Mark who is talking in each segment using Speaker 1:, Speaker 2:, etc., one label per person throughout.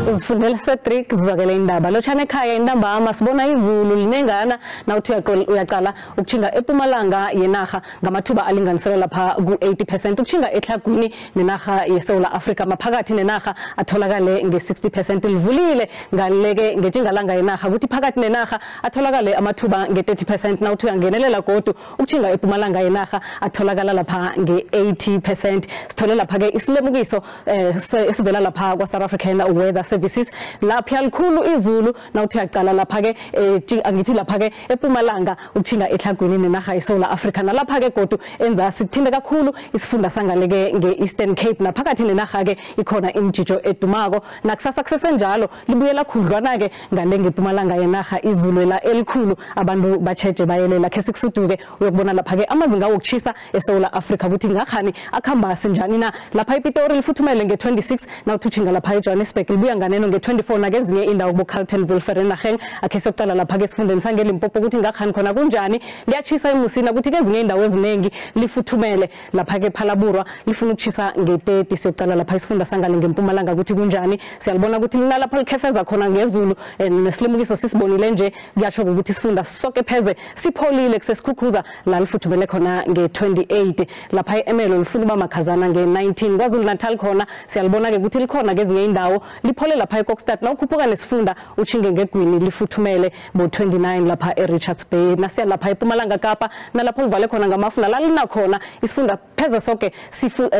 Speaker 1: Uzifundela Cedric zizwakele indaba. Lotshana ekhaya intambama sibona izulu linengana nawuthi uyaqala ukutjhinga ePumalanga yenarha ngamathuba alinganiselwa lapha ku-80%, ukutjhinga eTlhagwini nenarha yeSouth Africa maphakathi nenarha atholakale nge-60%. Livulile ngaleke ngetjingalanga yenarha kuthi phakathi nenarha atholakale amathuba nge-30%, nawuthi uyangenelela godu ukutjhinga ePumalanga yenarha atholakala lapha nge-80%. Sithole lapha-ke isilemukiso esivela lapha kwa-South African Weather Services. Lapha likhulu izulu nawuthi uyaqala lapha-ke angithi lapha-ke ePumalanga ukutjhinga eTlhagwini nenarha yeSouth Africa, nalapha-ke godu enzasi kuthinta kakhulu isifunda sangaleke nge-Eastern Cape, naphakathi nenarha-ke ikhona imijijo edumako. Nakusasa kusesenjalo libuyela khudlwana-ke ngale ngePumalanga yenarha izulu la elikhulu, abantu batjheje bayelela. Khe sikusuduke uyokubona lapha-ke amazinga wokutjhisa eSouth Africa ukuthi ngakhani akhamba sinjani na. Lapha ePitori lifuthumele nge-26, nawuthi utjhinga lapha eJohannesburg libuya nganeno nge-24, nakezinye indawo bo-Carltonville, Vereeniging. Akhe siyokuqala lapha-ke esifundeni sangeLimpopo ukuthi ngakhani khona kunjani. Liyatjhisa eMusina, kuthi kezinye indawo ezinengi lifuthumele. Lapha-ke ePhalaborwa lifuna ukutjhisa nge-30. Siyokuqala lapha isifunda sangale ngeMpumalanga ukuthi kunjani. Siyalibona ukuthi linalapha likhefeza khona ngezulu, nesilemukiso sisibonile nje, kuyasho ukuthi isifunda soke pheze sipholile kusesikhukhuza la lifuthumele khona nge-28. Lapha e-Emelo lifuna uba makhazana nge-19. KwaZulu Natal khona siyalibona-ke ukuthi likhona kezinye indawo liphole lapha eKokstad, nawukhuphuka nesifunda utjhinge ngegwini lifuthumele bo-29 lapha e-Richards Bay. Nasiya lapha ePumalanga Kapa nalapho livale khona ngamafu nala linakhona isifunda pheze soke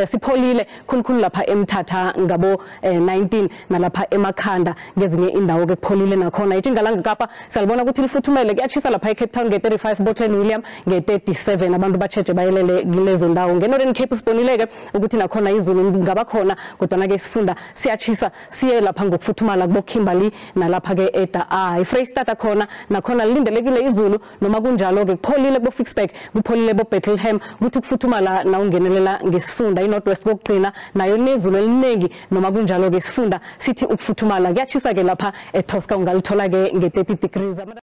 Speaker 1: sipholile, khulukhulu lapha eMthatha ngabo 19, nalapha eMakhanda ngezinye indawo ke kupholile nakhona. ITjingalanga Kapa siyalibona ukuthi lifuthumele, kuyatjhisa lapha eCape Town nge-35, Botlen William nge-37. Abantu batjheje bayelele kilezo ndawo. Nge-Northern Cape sibonile-ke ukuthi nakhona izulu ngaba khona, kodwana-ke isifunda siyatjhisa siye lapha ngokufuthumala kubo Kimberley nalapha-ke eDa. iFreyistata khona nakhona lilindelekile izulu, noma kunjalo-ke kupholile kubo Ficksburg, kupholile bo Bethlehem, kuthi kufuthumala nawungenelela ngesifunda. iNorth West kokugcina nayo nezulu eliningi, noma kunjalo-ke isifunda sithi ukufuthumala. Kuyatjhisa-ke lapha eTosca, ungalithola-ke nge-30 degrees.